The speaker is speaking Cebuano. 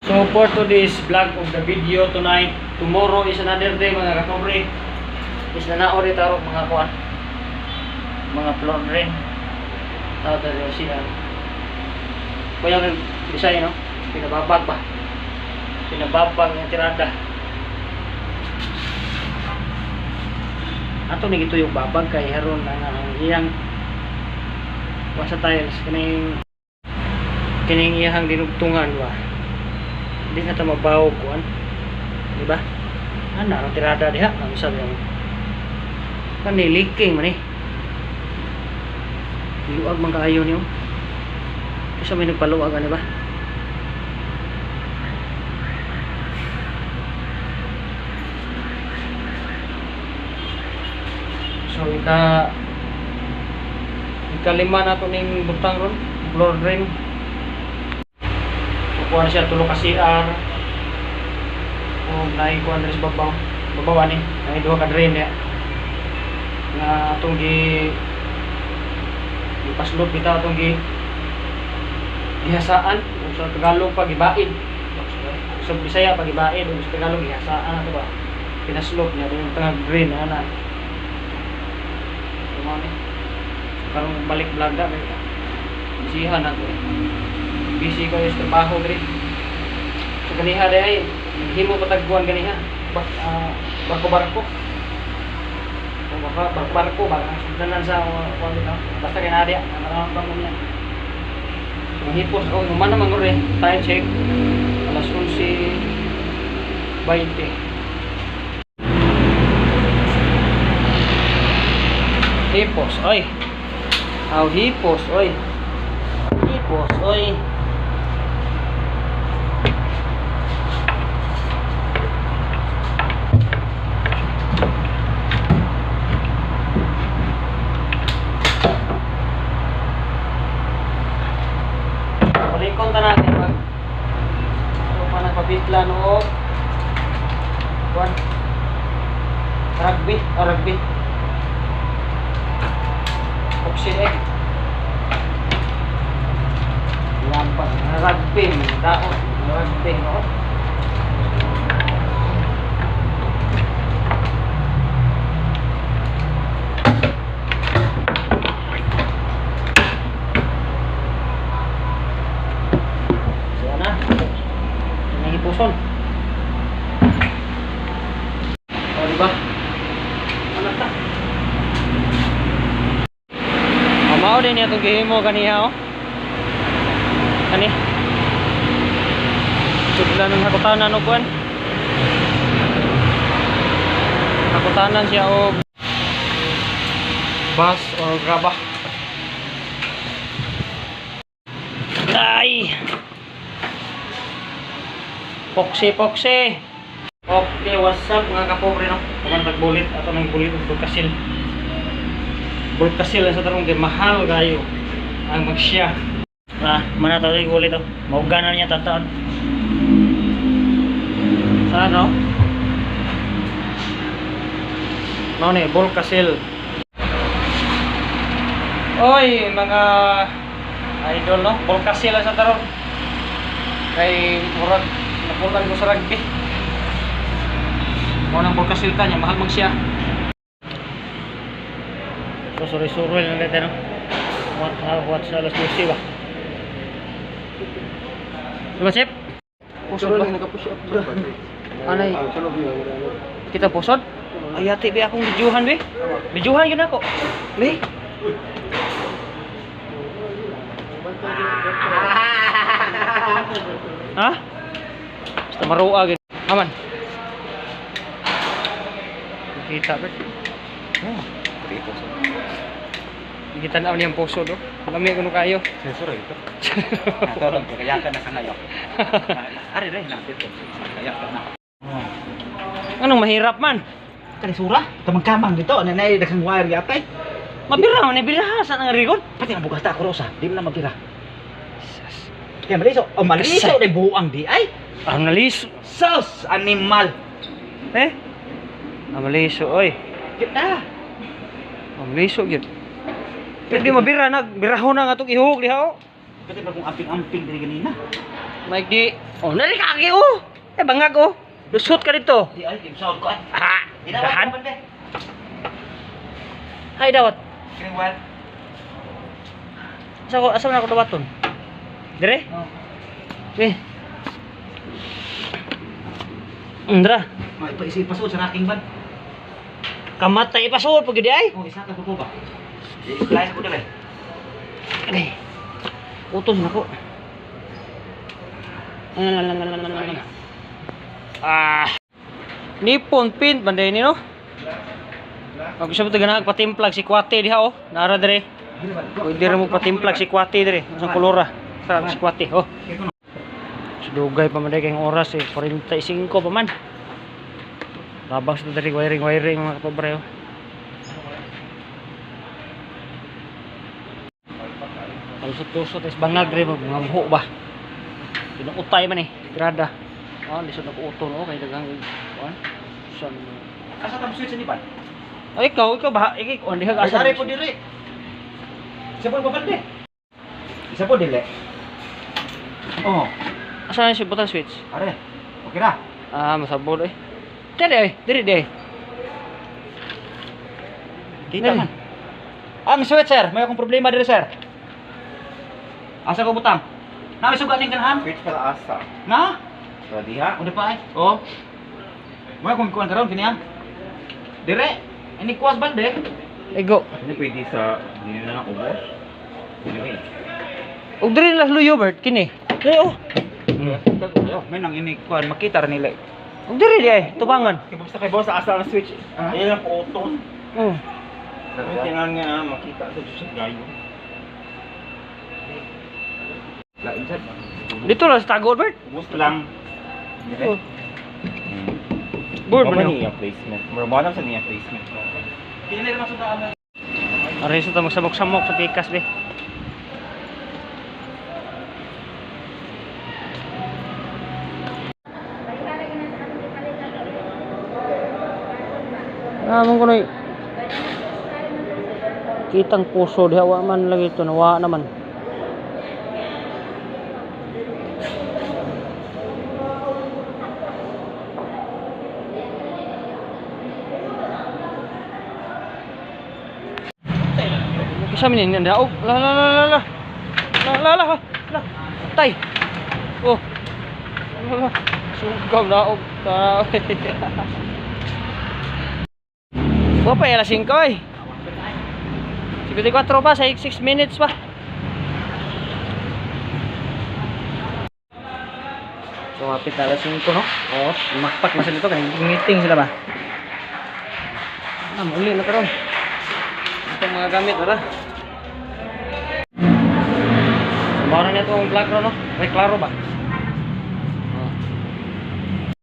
So for today's vlog of the video tonight, tomorrow is another day, mga kapobre. Is na naori tarok mga kuan. Mga floor drain. Tawag tayo siya. Kuya ng design, no? Pinababag ba? Pinababag ng tirada. Ato ni gito yung babag kay haron na nga ang iyang kuan sa tiles kining kining iyang dinugtungan ba. Hindi na ta mabawog kuan. Di ba? Ana ang tirada diha ang sabi ang kani leaking man eh. Luag man kaayo niyo. Kasi may nagpaluag ani ba? So ikalima na to ning butang ron, floor drain. So kuha na siya tulo ka CR. O naay kuha na rin sa babaw. Babaw ani, naay duha ka drain niya. Nga atong gi ipaslot bitaw atong gi gihasaan o sa Tagalog pag ibaid. Sa Bisaya pag ibaid o sa Tagalog gihasaan ato ba. Pinaslot niya din tangag drain ana. So mao ni. So karong balik vlog da kay bisihan na ko eh. Busy kayo sa trabaho diri. So ganiha di ay himo patagbuan ganiha. Barko-barko. O baka barko-barko baka sugdanan sa kuan bitaw. Basta kay naa diha, naman pa mo niya. So hipos ako man naman gud eh. Time check alas 11:20. Hipos, oy. Aw hipos, oy. Hipos, oy. Balikon ta natin mag so pa nagpabitla no kuan rugby, ah, rugby. Oxy egg. Lampas, rugby, daot, rugby, no? So ana, nahipuson. O, di ba? Ano ta? O, mao din niya itong gihimo ganiha, oh. Kani. Sudlan ng hakutanan og kuan. Hakutanan siya og bus or graba. Ay! Poksi, poksi. Okay, what's up mga kapobre, no? Kaman tagbulit ato nang bulit og bulkasil. Bulkasil sa tarong kay mahal kayo ang magsya. Ah, mana to gulit oh. Mauga na niya tataon. Sa ano? Mao ni bulkasil. Oy, mga idol, no? Bulkasil sa tarong. Kay murag napulan ko sa rugby. Mao nang bulkasil ta niya, mahal man siya. So sorry sorry lang natin, no. What sa alas 12 ba? Diba, Chef? Pusod ba? Naka-push up bro. Anay. Kita pusod? Ay, ate, be akong bidyuhan, be. Bidyuhan yun ako. Be. Ha? Basta maruag yun. Aman. Kita, be. Kita na niyang puso do. Lami kuno kayo. Sensor ito. Natulog ko kaya ka na sa ngayon. Ari rin natin to. Kaya ka na. Anong mahirap man? Kani sura, tamang kamang dito, nanay daghang wire yatay. Mabira man ni biraha sa nang rigod. Pati ang bugas ta ako rosa, di mo na mabira. Kaya maliso, oh maliso Kasay. day buang di ay. Ang naliso. Sus, animal. Eh? Ang maliso oy. Kita. Ang maliso gyud. Pero di mabira na, birahon na nga itong ihog diha oh. Kasi ba kung amping-amping diri ganina? Mike di. Oh, nari kaki oh. Eh bangag oh. Lusot ka dito. Di ay, kimsaw ko ay. Ah, Dawat dahan. man be. Hay dawat. Kining wire. Asa ko asa man ako dawaton? Dire? Oh. Eh. Indra, May paisip-pasod sa racking ban. kamatay ipasuot pag gyud ay. Oh, isa ka ko ba? I-splice ko dali. Ay. Utos na ko. Ah. Nippon paint man ni no? Pag gusto mo ito ganahag patimplag si Kwate diha oh. Nara dire. Pwede ra mo patimplag si Kwate dire. Sa kolora. Sa si Kwate oh. Sudugay pa man diri kayong oras eh. 45 pa man. Labang sa diri wiring wiring mga kapobre oh. Palusot-lusot is bangag diri mga buho ba. Pinuutay man eh. Grada. Oh, lisod na ko uto no kay daghang kuan. Sa Asa tam switch ni ban? Ay, ikaw, ikaw ba? Ikaw, on diha Asa asa. po diri. Isa po babalde. Isa po dili. Oh, Asa na si button switch? are. Okay ra. Ah, masabol eh. Dere eh, dere dere. Kita man. Ang switch sir, may akong problema diri sir. Asa ko butang? Na may suga ning kanhan? Switch pala asa. Na? So diha. Unde pa ay? Oh. Mo akong kuan karon kini ah. Dire. Ini kuas balde. Ego. Hindi pwede sa hindi na lang ubos. Anyway. Og dere lang luyo Bert kini. Dere oh. May nang ini kuan makita ra nila. Og dere di ay tubangan. Kay basta kay boss asa ang switch. Ah? Ayun lang po-auto. Oh. May tingan nga na makita sa sa gayo. Lain sad. Dito lang sa tago Bert. Ubos lang. Dire. Oh. Board Mao man ba yun. niya placement? Mura mo sa niya placement. Kini ra masundaan. Aray sa tamang samok-samok sa pikas be. Namon ko na kitang puso diha wa man lagi ito nawa naman. Kisa min ni oh la la la la la la la la la tay oh la la sugaw na og ta. Wa pa alas 5 ay. 54 pa, 6 minutes pa. So, hapit na alas 5, no? Oo, lumakpak na sila ito. Kaya meeting sila ba? Ah, muli na karon. Itong mga gamit, tara. So, mao na niya itong vlog ro, no? May klaro ba?